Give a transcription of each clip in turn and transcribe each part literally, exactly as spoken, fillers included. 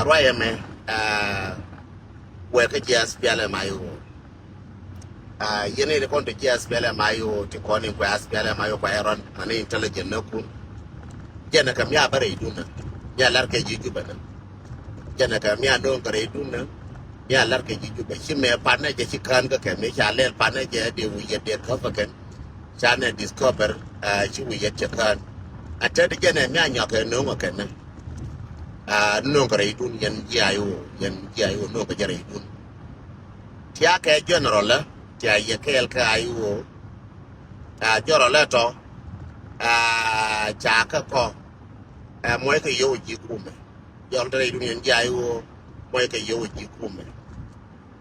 Ruac ɛmɛ, ah, wek kä ji̱ S P L M I O. Ah, yɛn i̱ ti kɔn ti ji̱ S P L M I O ti kɔn in kuɛ S P L M I O kuɛ run mani intelligent ni kun. Jɛn ɛ kɛ mi a bä rɛy dun ɛ mi a lar kɛ ji̱ Jubɛ ni. Jɛn ɛ kɛ mi a no̱o̱ŋ kɛ rɛy dun ɛ mi a lar kɛ ji̱ Jubɛ. Ci mɛ pan ɛ jɛ ci kään kä kɛ mi ca lɛl pan ɛ jɛ dee wi̱i̱ yɛ dee käp ɛ kɛn. Ca nɛ discover, ah, ci wi̱i̱ yɛ cɛ kään. A tɛt jɛn ɛ mi a nyɔk kɛ no̱o̱ŋ ɛ kɛn ni. Ah, no̱o̱ŋ kɛ rɛy dun yɛn ji̱ I O, yɛn ji̱ I O no̱o̱ŋ kɛ jɛ rɛy dun. Tia kɛ general ɛ, tia yɛ kɛɛl kɛ I O. Ah, general ɛ tɔ, ah, ca kɛ kɔ, ah, muɔc kɛ yio̱w ji̱ kumɛ. Jɔl te rɛy dun yɛn ji̱ I O muɔc kɛ yio̱w ji̱ kumɛ.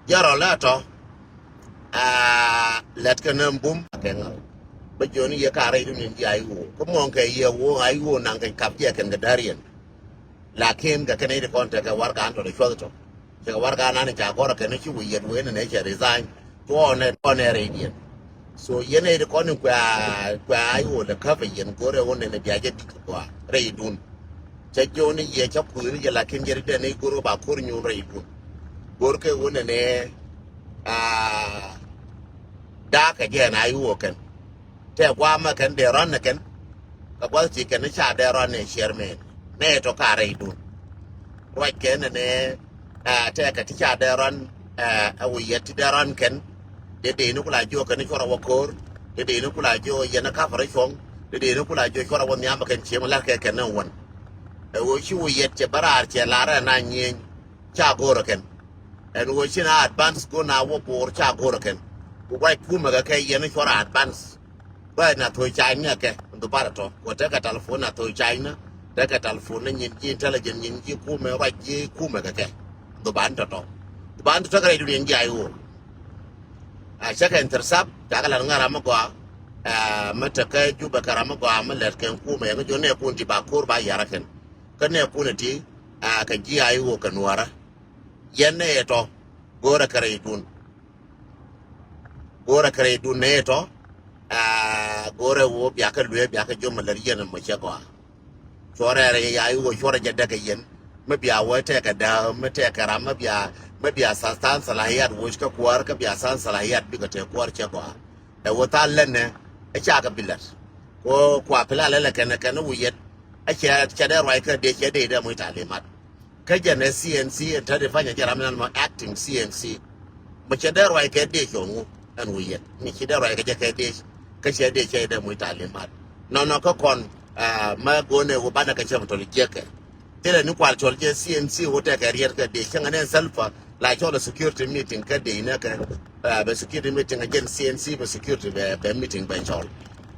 Jɛ rɔ lɛ tɔ, ah, lɛt kɛ nɛ bum kɛ ŋa̱. Bä jiɔni yɛ ka rɛy dun yɛn ji̱ I O. Kä muɔ̱ŋ kɛ yɛ wo I O naŋ kɛ kap jɛ kɛn kɛ dariɛn. Lakin kɛ kɛn i̱ kɔn tekɛ warɛga an tɔ lɛ cuɔth tɔ. Cɛ kɛ warɛga an an ca gɔrɛ kɛn ci wi̱i̱ yɛt wen nɛ cɛ resign. Tuɔɔnɛ tuɔɔnɛ rɛy diɛn. So yɛn i̱ kɔn in kuɛ, kuɛ I O lɛ käpɛ yɛn go̱rɛ wun nɛ bia jɛ dik kua rɛy dun. Cɛ jiɔni yɛ cɛ kui̱ni jɛ lakin jɛ ri dɛn i̱ go̱r ba ko̱r nyun rɛy dun. Go̱r kɛ wun nɛ, ah, daa kɛ jɛ na I O kɛn. Tɛ guamɛ kɛn dee rɔn ni kɛn. Kɛ guath ti kɛn ca dee rɔn ni chairman. Nɛ tɔ ka rɛy dun. Ruac kɛn ni, ah, tɛ kɛ ti ca dee rɔn, ah, ɛ wi̱i̱ yɛ ti dee rɔn kɛn. Dee dee ni kula jiɔ kɛn cuɔrɛ wä ko̱r. Dee dee ni kula jiɔ yɛn ɛ kap rɛ cuɔ̱ŋ. Dee dee ni kula jiɔ cuɔrɛ wä nhiam kɛn cieŋ lar kɛ kɛn ni wän. Ɛ wä ci wi̱i̱ yɛ cɛ bä raar cɛ lar ɛ na nyieny. Ca go̱o̱rä kɛn. Ɛn ɣöö ci na advance go̱o̱r na wä bo̱o̱r ca go̱o̱rä kɛn. Ku ruac kumɛ kɛ kɛ yɛn cuɔr advance. Bä na thoi cany ni kɛ dhubar tɔ. Ku tekɛ telephone na thoi cany ni. Tekɛ telephone ni nyin ji̱ intelligent nyin ji̱ kumɛ ruac ji̱ kumɛ kɛ kɛ. Dhuban tɔ tɔ. Dhuban tɔ tekɛ rɛy duniɛn ji̱ I O. A cɛ kɛ intercept cakɛ lat ŋa̱ ram mi gɔaa. Ɛ mi tekɛ Jubɛ kɛ ram mi gɔaa mi lɛt kɛn kumɛ yɛ kä jiɔ nɛ kun ti ba ko̱r ba yara kɛn. Kä nɛ kun ti, a kɛ ji̱ I O kɛ nuɔrä. Yɛn nɛ yɛ tɔ go̱rɛ kɛ rɛy dun. Go̱rɛ kɛ rɛy dun nɛ yɛ tɔ. A go̱rɛ wo biakɛ luee biakɛ jom mɛ lɛr yɛn mɔ cɛ gɔaa. Cuɔrɛ rɛy I O cuɔrɛ jɛ däkɛ yɛn. Mi bia wä tɛkɛ dääk mi tɛkɛ ram mi bia, mi bia sastan salahiyat woc kä kuäär kä bia san salahiyat bikɛ tɛ kuäär cɛ gɔaa. Ɛ wä tha̱a̱ŋ lät nɛ ɛ cakɛ bi lät. Ko kua pila lɛ lɛ kɛn kɛn wi̱i̱ yɛt. Ɛ cɛ cɛ dee ruac kä dee cɛ dee dee muc talimat. Kä jɛn ɛ C N C ɛn täti panyɛ jɛ ram nan mɔ acting C N C. Mɛ cɛ dee ruac kɛ dee cɔŋ wu ɛn wi̱i̱ yɛt. Mɛ cɛ dee ruac kɛ jɛ kɛ dee kä cɛ dee cɛ dee muc talimat. Nɔnɔ kä kɔn, ah, mɛ go̱o̱nɛ wu banɛ kɛ cɛ mɛ tɔl jiɛkɛ. Thilɛ ni kual cɔl jɛ C N C wä tɛkɛ riɛt kɛ dee cäŋ ɛn ɛn Salva la cɔl ɛ security meeting kä dee inɛ kɛ, ah, bɛ security meeting ɛ jɛn C N C bɛ security bɛ, bɛ meeting bɛ cɔl.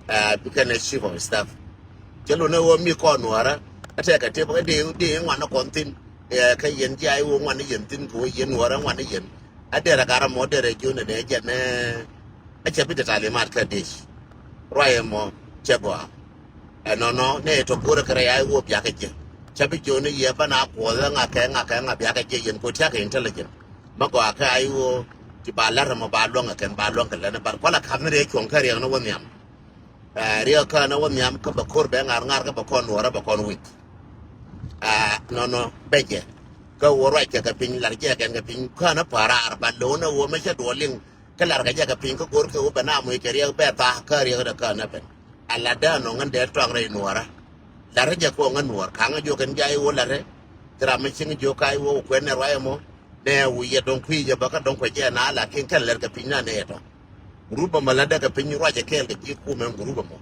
Ah, bikɛn ɛ chief of staff. Cɛ lun ɛ wä mi kɔn nuɔrä ɛ tɛkɛ tip ɛ dee, dee ŋuan ɛ kɔn thin. Ɛ kɛ yɛn jiay wä ŋuan ɛ yɛn thin kɛ wä yɛn nuɔrä ŋuan ɛ yɛn. Ɛ derɛ garɛ mɔ derɛ jion ɛ dee jɛn ɛ. Ɛ cɛ bi de talimat kä dec. Ruac ɛmɔ cɛ gɔaa. Ɛnɔnɔ nɛ tɔ go̱rɛ kɛ rɛy ay wä biakɛ jɛ. Cɛ bi jiɔni yɛ bä na kuɔth ɛ ŋa kɛ ŋa kɛ ŋa biakɛ jɛ yɛn ko tiakɛ intelligent. Mɛ gɔaa kɛ ay wä ti ba lar ɛmɔ ba luäŋ ɛ kɛn ba luäŋ kɛ lɛn ɛ bar kualɛ kath ni rɛy cuɔ̱ŋ kɛ riɛk ni wä nhiam. Ɛ riɛk kä ni wä nhiam kä bɛ ko̱r bɛ ŋar ŋar kä bɛ kɔn nuɔrä bɛ kɔn wi̱c. Ɛ nɔnɔ bɛ jɛ. Kä wä ruac kɛ kɛ piny lar jɛ kɛn kɛ piny kä ni pa̱raar ba lo̱n ɛ wä mɛ cɛ duɔl liŋ. Kä lar kɛ jɛ kɛ piny kä go̱r kɛ wä bɛ na muc kɛ riɛk bɛ tha̱a̱ kä riɛk dɛ kä nɛ ben. A lat dee anɔŋ ŋän dee tuaŋ rɛy nuɔrä. Lat rɛ jɛ kɛ wä ŋän nuɔr ka̱ŋ jiök kɛn jay wä lat rɛ. Thil ram mi cieŋ jiök ka i̱ wä wä kuɛn nɛ ruac ɛmɔ. Nɛ wä yɛ dɔ̱ŋ kui̱ jɛ bä kä dɔ̱ŋ kuɛ jɛ na la kiɛn kɛn lɛr kɛ piny na nɛ yɛ tɔ. Gurup ɛmɔ lat dee kɛ piny ruac ɛ kɛɛl kɛ ji̱ kumɛ gurup ɛmɔ.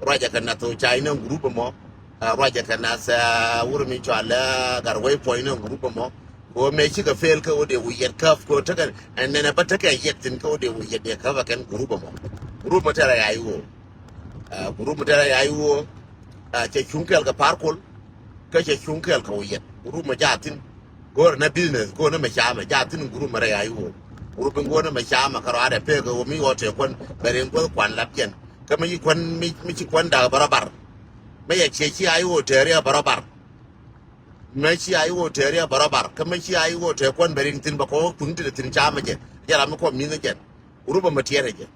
Ruac ɛ kɛ nath thok cay ni gurup ɛmɔ. Ɛ ruac ɛ kɛ nath, ɛ wur mi cɔal ɛ gat wec puɔ̱ny ni gurup ɛmɔ. Kɛ ɣöö mëë cikɛ pel kɛ ɣöö dee wi̱i̱ yɛt käp kɛ ɣöö tekɛ ɛn nɛn ɛ bä tekɛ yɛt thi̱n kɛ ɣöö dee wi̱i̱ yɛt dee käp ɛ kɛn gurup ɛmɔ. Gurup ɛmɔ tɛrɛ ya i̱ ɣöö, ɛ gurup ɛmɔ tɛrɛ ya i̱ ɣöö, ɛ cɛ cuŋ kɛɛl kɛ pa̱a̱r kol. Kä cɛ cuŋ kɛɛl kɛ wi̱i̱ yɛt gurup ɛmɔ jaa thi̱n. Go̱o̱rɛ nɛ business go̱o̱rɛ nɛ mɛ caamɛ jaa thi̱n gurup ɛmɔ rɛy a i̱ ɣöö. Gurup in go̱o̱rɛ nɛ mɛ caamɛ kɛ rɔaadɛ pek ɛ ɣöö mi ɣɔɔ tëë kuän bɛ rin guäth kuan lap jɛn. Kä mi ci kuän mi, mi ci kuän dak bä rɔ bar. Mi yɛ ciɛ ci a i̱ ɣöö tëë riɛ bä rɔ bar. Mi ci a i̱ ɣöö tëë riɛ bä rɔ bar kä mi ci a i̱ ɣöö tëë kuän bɛ rin thi̱n bɛ kɔn kui̱n ti thi̱n caamɛ jɛ. Jɛ ram mi kɔn mi̱th jɛn. Gurup ɛmɔ tiɛɛrɛ jɛ.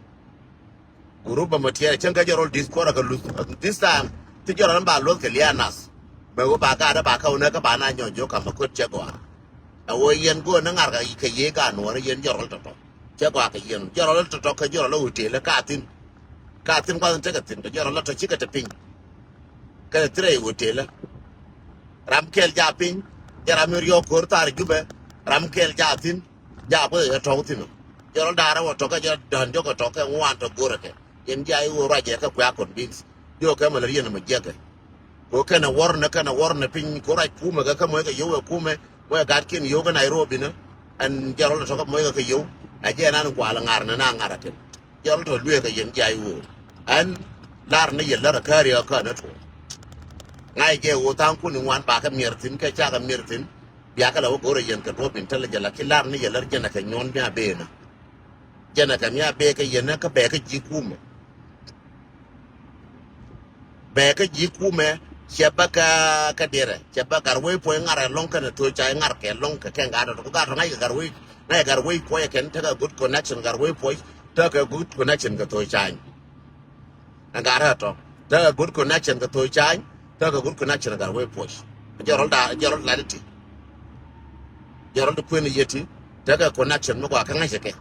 Gurup ɛmɔ tiɛɛrɛ cäŋ kä jɛ rɔl this quarter kɛ luth this time. Ti jɛ rɔl in ba luɔth kɛ lia̱a̱ nath. Mɛ wä ba gaat ba kä wä nä kä ba na nyɔc jiök kamɛ kot cɛ gɔaa. Ɛ wä yɛn go̱o̱n ni ŋa̱r kɛ yiëë gaat nuɔ̱ɔ̱r yɛn jɔrɔl tɔ̱tɔ̱. Cɛ gɔaa kɛ yɛn jɔrɔl tɔ̱tɔ̱ kɛ jɔrɔl hotel kä thi̱n. Kä thi̱n gua̱th in tekɛ thi̱n kɛ jɔrɔl tɔ̱tɔ̱ cikɛ te piny. Kɛ thirɛ hotel. Ram kɛl ja piny. Jɛ ram in riɔk ko̱r thar Jubɛ. Ram kɛl ja thi̱n. Ja bä yɛ tɔ̱k thi̱n. Jɔrɔl da̱rä wä tɔ̱kɛ jɛ dän jɔkɛ tɔ̱kɛ ŋuan tɔ go̱rɛ kɛ. Yɛn ja i̱ wä ruacɛ kɛ kuɛ a convince. Jɔkɛ mɛ lɛ riɛn mɛ jiɛkɛ. Ko kɛnɛ wär ni kɛnɛ wär ni piny ko rac kumɛ kɛ kä mɔc kɛ yio̱w ɛ kumɛ mɔc ɛ gatkiɛn yio̱w kä Nairobi ni. Ɛn jɛrɔl tɔ̱ kä mɔc kɛ kɛ yio̱w. Ɛ jɛ nan kual ŋar ni na ŋar atin. Jɛrɔl tɔ̱ lueek kɛ yɛn jiay wee. Ɛn lar ni yɛ lär ɛ kääri ɛ kä ni tuɔɔk. Ŋa̱c jɛ wee tha̱a̱ŋ kun iŋuan ba kɛ miɛr thi̱n kɛ ca kɛ miɛr thi̱n. Bia kɛ la wä go̱r ɛ yɛn kɛ duɔ̱p intelligent la ki lar ni yɛ lär jɛn ɛ kɛ nyuɔ̱n mi a bee ni. Jɛn ɛ kɛ mi a bee kɛ yɛn ɛ kä bɛ kɛ ji̱ kumɛ. Bɛ kä ji̱ kumɛ cɛ bä kä kä dirɛ cɛ bä gar wei puɔ̱c ŋar ɛlɔ̱ŋ kɛnɛ thöc ca ŋar kɛ ɛlɔ̱ŋ kɛ kɛn gat tɔ̱ gat tɔ̱ ŋa̱c kɛ gar wei ŋa̱c gar wei puɔ̱c ɛ kɛn tekɛ good connection gar wei puɔ̱c tekɛ good connection kɛ thöc ca. Ɛn gat tɔ̱ tekɛ good connection kɛ thöc ca tekɛ good connection gar wei puɔ̱c. Jɛ rɔl da jɛ rɔl lat iti. Jɔrɔl ti kuën yeti tekɛ connection mi kua kä ŋäcɛ kɛ.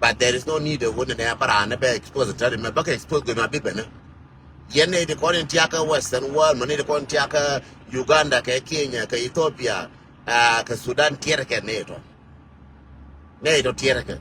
But there is no need ɛ wun nɛ bä raan bɛ expose tɛri mɛ bä kɛ expose gɛ ma bi bɛnɛ. Yɛn ni ti kɔn in tiakä Western world mɛ ni ti kɔn tiakä Uganda kɛ Kenya kɛ Ethiopia kɛ Sudan tiɛrɛ kɛ ni tɔ. Ni tɔ tiɛrɛ kɛ.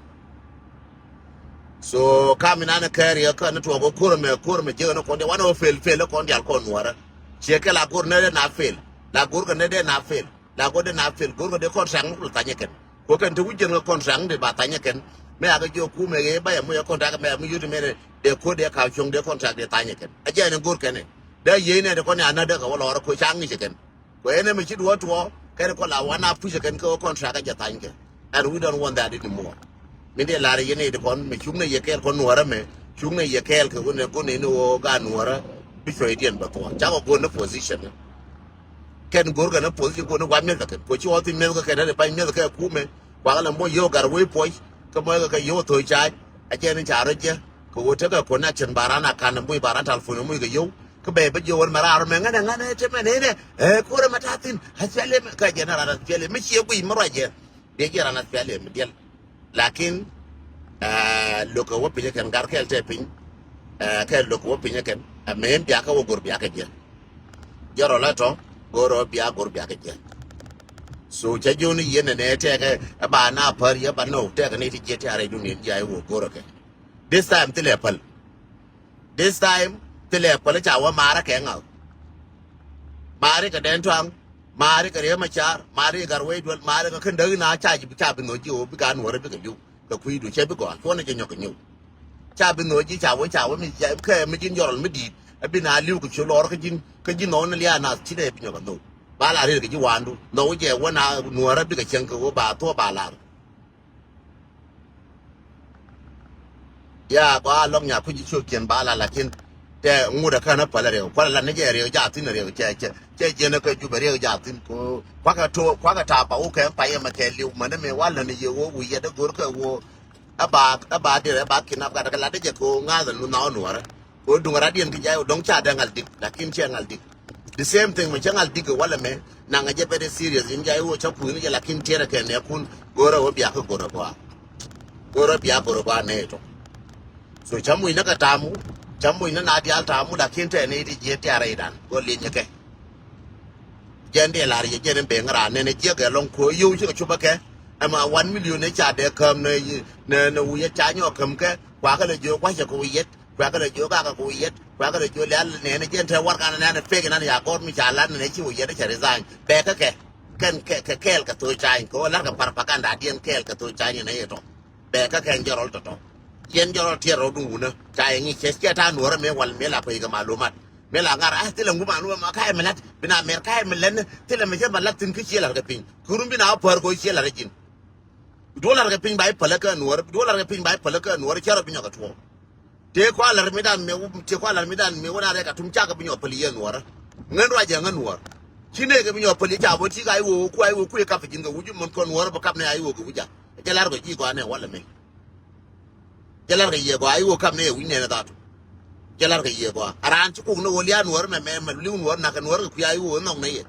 So kam in an kɛɛri kä ni tuɔk kä kurɛ mɛ kurɛ mɛ jiɛk ni kɔn dial wan ɔ fail fail kɔn dial kɔn nuɔrɛ. Ciɛ kɛ la gur ni dee na fail la gur kɛ ni dee na fail. La go̱r dee na fail go̱r kɛ dee contract mi kul thanyɛ kɛn. Ko kɛn te wi̱c jɛn kɛ contract mi dee ba thanyɛ kɛn. Mɛ a kɛ jiɔ kumɛ ɣee ba yɛ mu yɛ contract mɛ a mi yut mɛ dee ko̱r dee kaw cuɔ̱ŋ dee contract dee thanyɛ kɛn. A jɛ ni go̱r kɛn ɛ dee yee nɛ dee kɔn ya na dee kɛ wä lɔɔr ko ca ŋi̱cɛ kɛn. Ko ɛn ɛmɛ ci duɔ̱ɔ̱r tuɔɔk kɛn kɔ la wan a pucɛ kɛn kɛ wä contract a jɛ thany kɛ. And we don't want that anymore. Min dee lar yɛn i̱ ti kɔn mi cuŋnɛ yɛ kɛɛl kɔn nuɔrä mɛ cuŋnɛ yɛ kɛɛl kɛ wunɛ gunɛ ni wä ga nuɔrä. Bi cuɔydiɛn bɛ thuɔɔk cakɔ gon ni position. Kɛn go̱rkɛ ni position gon ni wa mi̱eth kɛ kɛn ko ci ɣɔth i̱ mi̱eth kɛ kɛn ni pany mi̱eth kɛ kumɛ. Kuakä lɛ moc yio̱w gar wec puɔc kä moc kɛ kɛ yio̱w tho̱c caac. A jɛ ni ca rɔ jɛ kɛ wä tekɛ connection ba ran a kan moc ba ran telephone moc kɛ yio̱w. Kä bɛ bä jiö wän mɛ raar mɛ ŋänɛ ŋänɛ cɛ mɛ nɛnɛ. Ɛ kuɔrɛ mɛ ta̱a̱ thi̱n a ciali mɛ kä jɛ ni ran a ciali mɛ ciɛ guiy mɛ ruacɛ. Biɛ jiɛ ran a ciali mɛ diɛl. Lakin lo̱kɛ wä pinyä kɛn gar kɛl tɛ piny. Kɛ lo̱kɛ wä pinyä kɛn a mɛ in biakä wä go̱r biakä jiɛ. Jɛ rɔ la tɔ go̱r rɔ bia go̱r biakä jiɛ. So cɛ jiɔni yɛn nɛ nɛ tɛkɛ ɛ ba na pär yɛ ba nɔ tɛkɛ ni ti jiɛ ti a rɛy dun in jiɛ a iwä go̱r kɛ. This time thilɛ päl. This time thilɛ päl ca wä marä kɛ ŋa̱th. Mari kɛ dɛn tuaŋ mari kɛ riɛ ma car mari kɛ gar wei duel mari kɛ kɛn däk na ca ji̱ ca bi nhɔ ji̱ wä bi gan wärä bi kɛ liw kɛ kui̱du cɛ bi gɔaa cuɔnɛ jɛ nyɔk kɛ nyiw. Ca bi nhɔ ji̱ ca wä ca wä mi kɛ mi ji̱n jɔrɔl mi di̱i̱t ɛ bi na liw kɛ ci lɔr kä ji̱n kä ji̱n nhɔw ni liaa nath ci dee bi nyɔk kɛ nhɔw. Ba la rir kɛ ji̱ wandu nhɔw jɛ wä na nuɔrä bi kɛ cieŋ kɛ wä ba thuɔ ba lar. Ya gɔaa lɔk nya kui̱c i̱ ciökiɛn ba la lakin tɛ ŋut ɛ kän ɛ päl ɛ riɛw kualɛ la ni jɛ riɛw jathin ɛ riɛw cɛ cɛ cɛ jiɛn ɛ kɛ jup ɛ riɛw jathin ko kuakɛ to kuakɛ ta̱a̱ pa wukɛ payɛ mɛ kɛ liw mɛn ɛ mɛ wal nani yɛ wä wi̱i̱ yɛ dee go̱r kɛ wä. Ɛ ba ɛ ba dirɛ ɛ ba kinap gat kɛ la dee jɛ ko ŋa̱th ɛ nu na wä nuɔrɛ. Ko duŋ radiɛn ki jay wä dɔ̱ŋ ca dee ŋal dik lakin cɛ ŋal dik. The same thing mi cä ŋal dik walɛ mɛ naŋ a jɛ very serious in jay wä cä kui̱ni jɛ lakin tiɛrɛ kɛ nɛ kun go̱rɛ wä biakä go̱rɛ gɔaa. Go̱rɛ biak go̱rɛ gɔaa nɛ itɔ. So cä muc nä kɛ tamu cä muc nä na dial tamu lakin tɛ ni ti jiɛ tiarɛ idan go̱r linyɛ kɛ. Jɛn diɛ lar yɛ jɛn in beŋ ran nɛn jiɛ kɛ lɔŋ ko yow cikɛ cupä kɛ. Ɛmɛ one million ni ca dee käm nɛ nɛ nɛ wuyɛ ca nyɔk käm kɛ kuakɛ lɛ jiök kuacɛ kɛ wuyɛt. Kuɛ̈kä lɛ jiök akɛ ku yɛt kuɛ̈kä lɛ jiök lial nɛɛni jɛn te warɛga ni nɛɛni pek inan ya gɔr mi ca lat ni nɛ ci ku yɛt i̱ cɛ resign. Bɛ kä kɛ kɛn kɛ kɛɛl kɛ thok cany kɛ ɣöö la̱rkɛ propaganda diɛn kɛɛl kɛ thok cany ni nɛ yɛ tɔ. Bɛ kä kɛn jɛ rɔl tɔtɔ. Yɛn jɛ rɔl tiɛt rɔɔdun wunä ca yɛ ŋi̱i̱c cɛ ciɛ ta̱a̱ nuɔ̱ɔ̱rä mëë wal mëë la pec kɛ malumat. Mëë la ŋa̱r a thilɛ ŋum a nuɔ̱ɔ̱r ma ka̱a̱c mi la̱t bi na mɛr ka̱a̱c mi lɛn thilɛ mi cä ma la̱t thi̱n kä ciɛ la̱r kɛ piny. Kɛ run bi na wä päär kɛ ɣöö ciɛ la̱r ɛ ji̱n. Bi duɔ̱ɔ̱r la̱r kɛ piny ba i̱ päl kä nuɔ̱ɔ̱rä bi duɔ̱ɔ̱r la̱r kɛ piny ba i̱ päl kä nuɔ̱ɔ̱rä cä rɔ bi nyɔk kɛ tuɔɔk. Tëë kua la̱r mi dan mëë wä tëë kua la̱r mi dan mëë wä na rɛk atum cakɛ bi nyɔk päli yɛ nuɔ̱ɔ̱rä. Ŋän ruacɛ ŋän nuɔ̱ɔ̱r. Ci nɛɛkɛ bi nyɔk päli ca bä ti ka i̱ wä wä kua i̱ wä kui̱ kap fi ji̱n kɛ wuc mɔn kɔn nuɔ̱ɔ̱rä bä kap nɛ a i̱ wä kɛ wuc a. Jɛ la̱r kɛ ji̱ gɔaa nɛ walɛ mɛ. Jɛ la̱r kɛ yɛ gɔaa i̱ wä kap nɛ yɛ wi̱c nɛn ɛ dhatu. Jɛ lar kɛ yiëë gɔaa. A raan ci kuk ni ɣöö lia̱a̱ nuäär mɛ, mɛ, mɛ li̱w nuäär, nakä nuäär kɛ kui̱ a i̱ ɣöö nhɔk ni yɛ.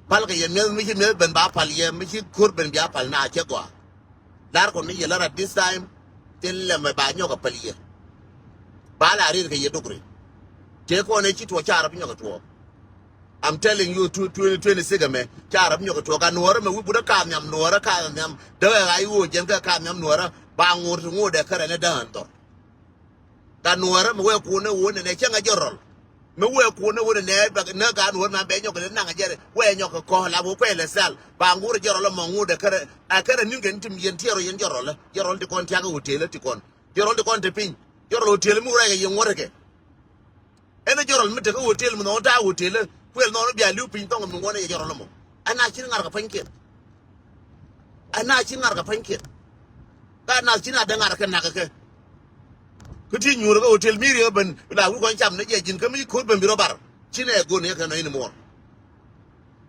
Pal kɛ yɛ mi̱eth mi ci mi̱eth ben ba pal yɛ, mi ci ko̱r ben bia pal na cɛ gɔaa. Lar kɔn ni yɛ lar at this time, tin lɛ mɛ ba nyɔk a pal yɛ. Ba la rir kɛ yɛ dukri. Tëë kɔn ɛ ci tuɔɔk ca rɔ bi nyɔk a tuɔɔk. I'm telling you, two, twenty twenty-six ɛmɛ, ca rɔ bi nyɔk a tuɔɔk. A nuäärä mɛ wi̱i̱ but ɛ ka̱a̱th nhiam, nuäärä ka̱a̱th nhiam. Däk ɛ ɣa̱c ɣöö jɛn kɛ ka̱a̱th nhiam nuäärä, ba ŋo̱r ti ŋo̱o̱dɛ kärɛ ni dähän dhɔr. Ka nuäärä mi wee kuun ni wun ni nɛ cäŋ a jɛ rɔl. Mi wee kuun ni wun ni nɛ bɛ ni ka nuäärä ma bɛ nyɔk ni naŋ a jɛ wee nyɔk kɔ la wee kuɛ lɛ sɛl. Ba ŋuur jɛ rɔl mɔ ŋuur dɛ kärɛ, a kärɛ niŋ kɛn tim yɛn tiɛɛr rɔ yɛn jɛ rɔl. Jɛ rɔl ti kɔn tiak hotel ti kɔn. Jɛ rɔl ti kɔn ti piny. Jɛ rɔl hotel mi wurɛ kɛ yɛn ŋuɔr kɛ. Ɛn jɛ rɔl mi tek hotel mi nɔn ta hotel. Kuɛl nɔn bia liw piny thɔŋ mi ŋuɔn jɛ rɔl mɔ. Ɛn a cin ŋar kɛ pany kiɛn. Ɛn a cin ŋar kɛ pany kiɛn. Ka na cin a dee ŋar kɛ nak kɛ. Kä ti nyuur kä hotel mi riek ben la wi̱i̱ kɔn cam ni jɛ ji̱n kä mi ko̱r ben bi rɔ bar. Ci nɛ go̱r ni kɛ nɔ in muɔr.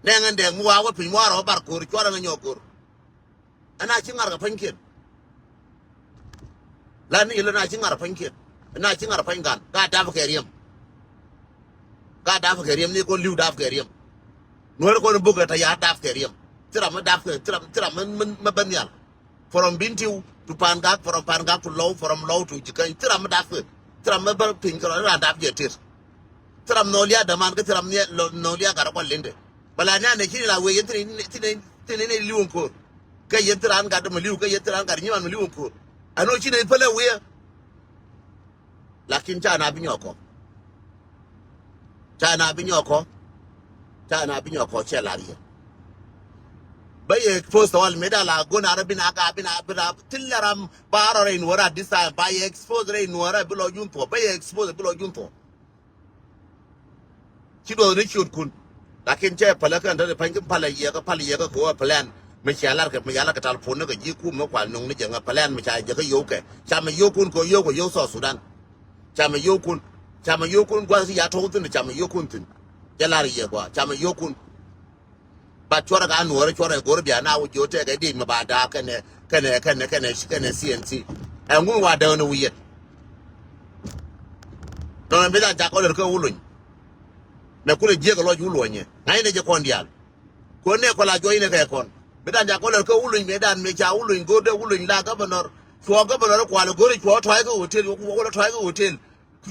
Nɛ ŋän dɛɛk mi wa wä piny muar ɔ bar ko̱r cuarɛ ŋä nyɔk go̱r. Ɛn a ci ŋar kɛ pa̱nykiɛn. La ni ilä na ci ŋar pa̱nykiɛn. Na ci ŋar pa̱ny gan ka dap kɛ riɛm. Ka dap kɛ riɛm ni kɔn li̱w dap kɛ riɛm. Nuɛr kɔn buk kɛ ta ya dap kɛ riɛm. Thira mi dap kɛ thira mi bä nhial. From Bintiu to Pangak, from Pangak to Lou, from Lou to Jikany. Thira mi dap kɛ. Thira mi bä piny kɛ rɔ ran dap jɛ tir. Thira mi nɔ lia daman kɛ thira mi nɔ lia gat kɔn linde. Bala ni anɛ cini la wee yɛn thini thini thini ni liwon ko̱r. Kɛ yɛn thira an gat mi liw kɛ yɛn thira an gat nyiman mi liwon ko̱r. Anɔ cini pälɛ wee. Lakin ca na bi nyɔkɔ. Ca na bi nyɔkɔ. Ca na bi nyɔkɔ cɛ lar yɛ. Bä yɛ expose tɔwal mi da la gon ara bin aga bin a bin a tin la ram ba rɔ rɛ in wara this time ba yɛ expose rɛ in wara bi lɔ jun tɔ bä yɛ expose bi lɔ jun tɔ. Ci duɔth ni ciötkun. Lakin cɛ pälä kɛn te pany kin pälä yiɛkä pälä yiɛkä kɛ wä plan. Mi cia lar kɛ mi cia lar kɛ tal pun ni kɛ ji̱ kum mi kual nuŋ ni jɛ ŋä plan mi ca jɛ kä yio̱w kɛ. Ca mi yio̱w kun kɛ yio̱w kɛ yio̱w South Sudan. Ca mi yio̱w kun. Ca mi yio̱w kun gua̱th ci ya tɔk thin ca mi yio̱w kun thin. Jɛ lar yiɛ gua ca mi yio̱w kun. Ba cuɔrɛ ka nuɔrɛ cuɔrɛ go̱r bia na wä jiö tɛkɛ dic mi ba daa kɛnɛ kɛnɛ kɛnɛ kɛnɛ kɛnɛ C N C. Ɛŋun wa däk ni wi̱i̱ yɛt. Nɔnɔ mi dan ca kɔn lɛr kä wuluny. Mɛ kulɛ jiɛk lɔc wuluny yɛ ŋa̱c ni jɛ kɔn diaal. Kuɔn nɛ kɔn la juɔc ni kɛ kɔn mi dan ca kɔn lɛr kä wuluny mɛ dan mɛ ca wuluny go̱r dee wuluny la gabɛnɔr. Cuɔ gabɛnɔr kualɛ go̱r cuɔ tɔ̱a̱c kä hotel wä kulɛ tɔ̱a̱c kä hotel.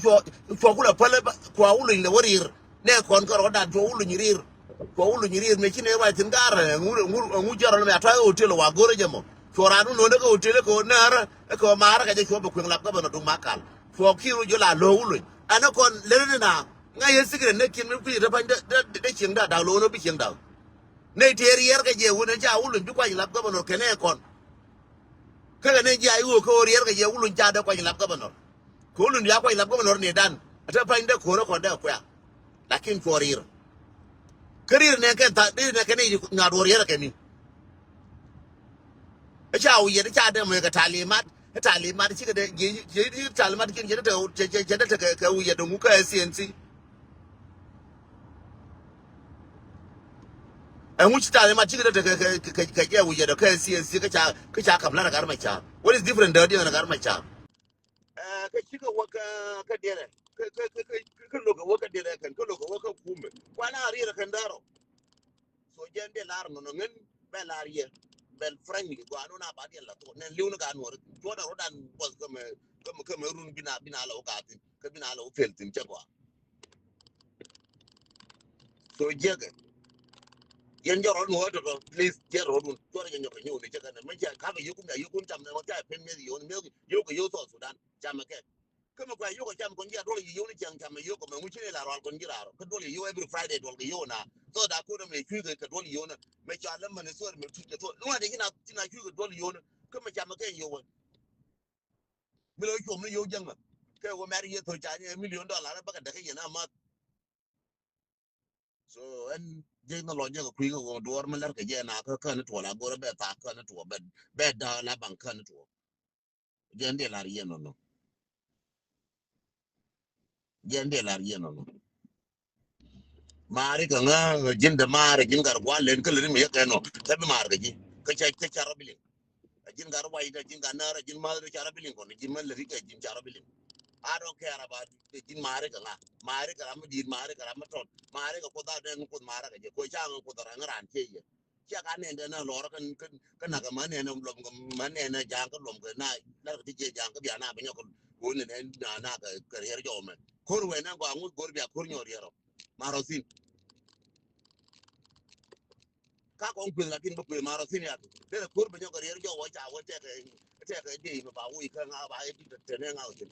Cua cua kulɛ pälɛ ba cua wuluny lɛ wä riir. Nɛ kɔn kä rɔɔdan cua wuluny riir. Cua wuluny riir mëë ci nɛ ruac thi̱n gaarä ɛŋu ɛŋu ɛŋu jɛrɔl mɛ a tɔ̱a̱c kä hotel wa go̱rä jɛ mɔ. Cua raan wä no̱o̱ndä kä hotel kä wä nɛɛrä kä wä maarä kɛ jɛ cua bɛ kueŋ lap gabɛnɔ duŋ ma kal. Cua ki̱i̱r wä jɛ la lo̱o̱k wuluny ɛn ɛ kɔn lät ni na. Ŋa̱c yɛ sikirɛt nɛ kiɛn mi kui̱c rɛ pa̱ny dee dee dee cieŋ da̱a̱k da̱a̱k lo̱o̱n wä bi cieŋ da̱a̱k. Nɛ tëë riɛɛr kɛ jɛ wun ɛn ca wuluny bi kuac lap gabɛnɔ kɛ nɛ kɔn. Kä kɛ nɛ ji̱ a i̱ ɣöö kä ɣöö riɛɛr kɛ jɛ wuluny ca dee kuac lap gabɛnɔ. Kɛ wä lun ya kuac lap gɔmɛ nɔr ni dan a te pa̱ny dee ko̱r ɛ kɔn dee kuɛ̈a. Lakin cuɔ ri̱i̱r kä ri̱i̱r nɛ kɛn tha̱a̱ŋ ri̱i̱r nɛ kɛn i̱ ŋa̱t wä riɛr kɛ ni. Ɛ ca wä yɛt ɛ ca dee mɛ kɛ talimat ɛ talimat cikɛ dee ji̱ ji̱ talimat kiɛn cɛ dee tekɛ kɛ wä yɛt ɛ ŋu kä ɛ C N C. Ɛ ŋu ci talimat cikɛ dee tekɛ kɛ kɛ kɛ wä yɛt ɛ kä ɛ C N C kä ca kä ca kap lat ɛ gat mɛ ca. What is different dee diɛn ɛ gat mɛ ca? Ɛ, kä cikɛ wä kä kä diɛlɛ kä kä kä kä kä lokä wä kä diɛlɛ kɛn kä lokä wä kä kumɛ kuan a riɛl kɛn daro. So jɛn diɛ lar nɔnɔ ŋän bɛ lar yɛ bɛl frankly gɔaa nɔn a ba diɛl la thok nɛn liw ni ka nuɔr cuɔt a rodan buɔth kä mɛ kä mɛ kä mɛ run bina bina la wä ka thin kä bina la wä pel thin cɛ gɔaa. So jiɛkɛ yɛn jɛ rɔɔd mi wä tɔtɔ please jɛ rɔɔdun cuɔrɛ jɛ nyɔkɛ nyɛ wuni cɛ kɛnɛ mɛ cɛ kakɛ yokun a yokun cam nɛ wä ca pen meth yoni meth yokɛ yok South Sudan camɛ kɛ. Kä mɛ kua yokɛ cam kɔn jiɛ duɔl yɛ yoni cɛŋ camɛ yokɛ mɛ ŋuci ni la rɔal kɔn jiɛ rarɔ kä duɔl yɛ yok every Friday duɔl kɛ yok na. So da kodɛ mɛ cuikɛ kɛ duɔl yoni mɛ ca lɛ mɛni sori mɛ cuikɛ thol ni wa de cina cina cuikɛ duɔl yoni kä mɛ camɛ kɛ yowɛ. Mi lɔ cuɔm ni yo̱w jäŋä kɛ wä mɛr yɛ thol ca ni million dollar bäkɛ däkä yɛn a math. So ɛn jek ni lɔ jek kui̱ kɛ wä duɔr mi lɛr kɛ jɛ na kä kä ni tuɔ la go̱rɛ bɛ thaak kä ni tuɔ bɛ bɛ da̱a̱ la baŋ kä ni tuɔ. Jɛn diɛ lar yɛn nɔnɔ. Jɛn diɛ lar yɛn nɔnɔ. Maari kɛ ŋä ji̱n dɛ maari ji̱n gat gua̱a̱r len kä lɛ ri mi yɛ kɛ nɔ kɛ bi maar kɛ ji̱ kä ca kä ca rɔ bi liŋ. A ji̱n gat rɔ wac dɛ ji̱n gat näär a ji̱n ma̱th dɛ ca rɔ bi liŋ kɔn ji̱n mɛn lɛ ri kɛ ji̱n ca rɔ bi liŋ. I don't care about the jin mari kɛ ŋa. Mari kɛ ram mi dit, mari kɛ ram mi tɔt. Mari kɛ Kuoth a den Kuoth mari kɛ jɛ. Ko ca ŋa Kuoth a ran ran cɛ yɛ. Cia ka nɛn den na lɔr kɛ, kɛ, kɛ nak kɛ ma nɛn lɔm kɛ, ma nɛn jaŋ kɛ lɔm kɛ na, na kɛ ti jɛ jaŋ kɛ bia na bɛ nyɔk kɛ. Ko nɛn na, na kɛ, kɛ riɛr jɔmɛ. Kor wɛ na gɔa ŋu gor bia kor nyɔ riɛr ɔ. Marɔ thin. Ka kɔn kueth lakin bä kueth marɔ thin yak. Derɛ kor bä nyɔk kɛ riɛr jɔk wä ca wä tɛkɛ, tɛkɛ dee mɛ ba wui kä ŋa ba yɛ dit tɛnɛ ŋa wä thin.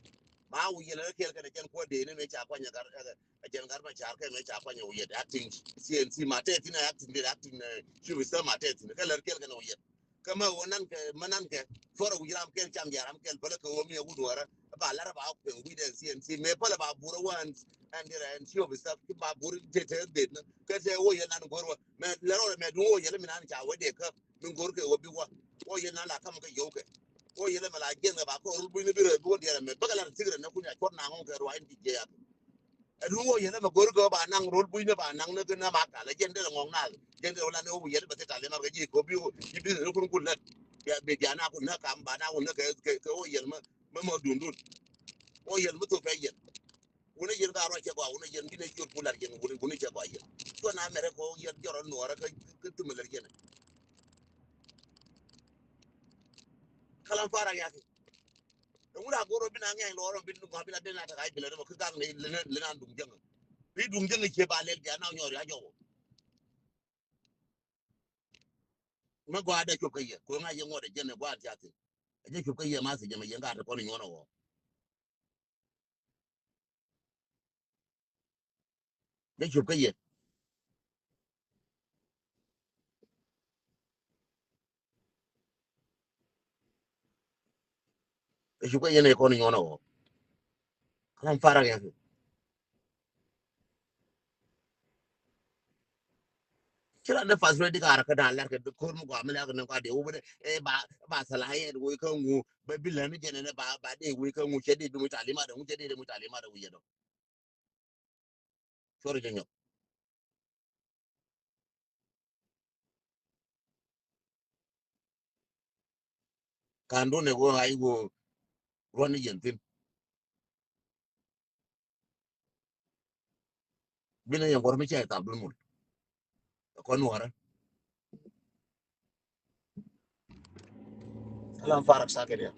Ma wui yɛn rɛ kɛl kɛnɛ jɛn kuɔ dee ni mɛ ca kuanyɛ gar, ɛ, ɛ, jɛn gar mɛ car kɛ mɛ ca kuanyɛ wui yɛt acting C N C ma tɛ thin acting dee acting, ɛ, ci wui sɛ ma tɛ thin kɛ lɛr kɛl kɛnɛ wui yɛt. Kä mɛ wä nan kɛ, mɛ nan kɛ, cuɔrɛ wui ram kɛl cam jɛ ram kɛl pälä kɛ wä mi wut wärä. Ba lar ba kueth wui dee C N C mɛ pälä ba burä wä ɛn, ɛn dirɛ ɛn ci wui sɛ ba burä tɛ tɛ dee ni. Kɛ tɛ wä yɛ nan go̱r wä. Mɛ lɛr wä mɛ duŋ wä yɛ lɛ mi nan ca wä dee kä. Min go̱r kɛ wä bi wä. Wä yɛ nan la kam kɛ yɔw kɛ. Wä yɛ lɛ mɛ la jiɛn kɛ ba kɛ rul buny ni bi rɛ bi wä diɛrɛ mɛ bäkɛ lar thik rɛ nɛ kun ya cuɔt na ŋɔŋ kɛ ruac in ti jiɛ ya. Ɛ duŋ wä yɛ lɛ mɛ go̱r kɛ ba naŋ rul buny ni ba naŋ ni kɛ na ma ka lɛ jiɛn derɛ ŋɔŋ na. Jiɛn derɛ wä la ni wä yɛ lɛ bɛ thik ta lɛ mar kɛ jiɛ kɛ bi wä. Jiɛ bi rɛ kun kun lät. Bia bi bia na kun na kam ba na kun na kɛ kɛ wä yɛ lɛ mɛ mɛ mɔ dun dun. Wä yɛ lɛ mɛ thok pɛ yɛ. Wuni yɛn ka ruac cɛ gɔaa wuni yɛn bi ne ciöt ku lar yɛn wuni wuni cɛ gɔaa yɛn. Cuɔ na mɛrɛ kɔ yɛn jɔrɔ nuɔrɛ kä kä thimɛ lär yɛn. Kalam farak yaki. Wuni a goro bi na ŋɛn lɔrɔ bi nu gɔaa bi na den na taka ibilɛ dama kä gak ne lena lena duŋ jɛŋ. Bi duŋ jɛŋ cɛ ba lɛl bia na nyɔri a jɔwɔ. Ma gɔaa dɛ cop kä yɛ ko ŋa yɛ ŋuɔt ɛ jɛn ɛ gɔaa tiathi. Ɛ jɛ cop kä yɛ ma thi jɛ ma yɛn ka te kɔn nyuɔn ɛ wɔ. Dee cup kä yɛ. Dee cup kä yɛ ni kɔn nyuɔn ɔ. Kalam farak ya. Ci la de fas redi kara kä dan lɛr kɛ kor mi gɔaa mi lɛr kɛ ni gɔaa de wubɛ de, eh, ba, ba sala yɛ de wui kä ŋu bɛ bi lɛ ni jɛnɛ ni ba, ba de wui kä ŋu cɛ de bi mu talima de ŋu cɛ de de mu talima de wui yɛ dɔ. Cuɔr jɛ nyɔk. Kan dun ɛ wä ay wä ruan ni yɛn thin. Bi ni yɛn guɔr mi cɛ thap dun mul. Kɔn wara. Kalam farak sakit ya.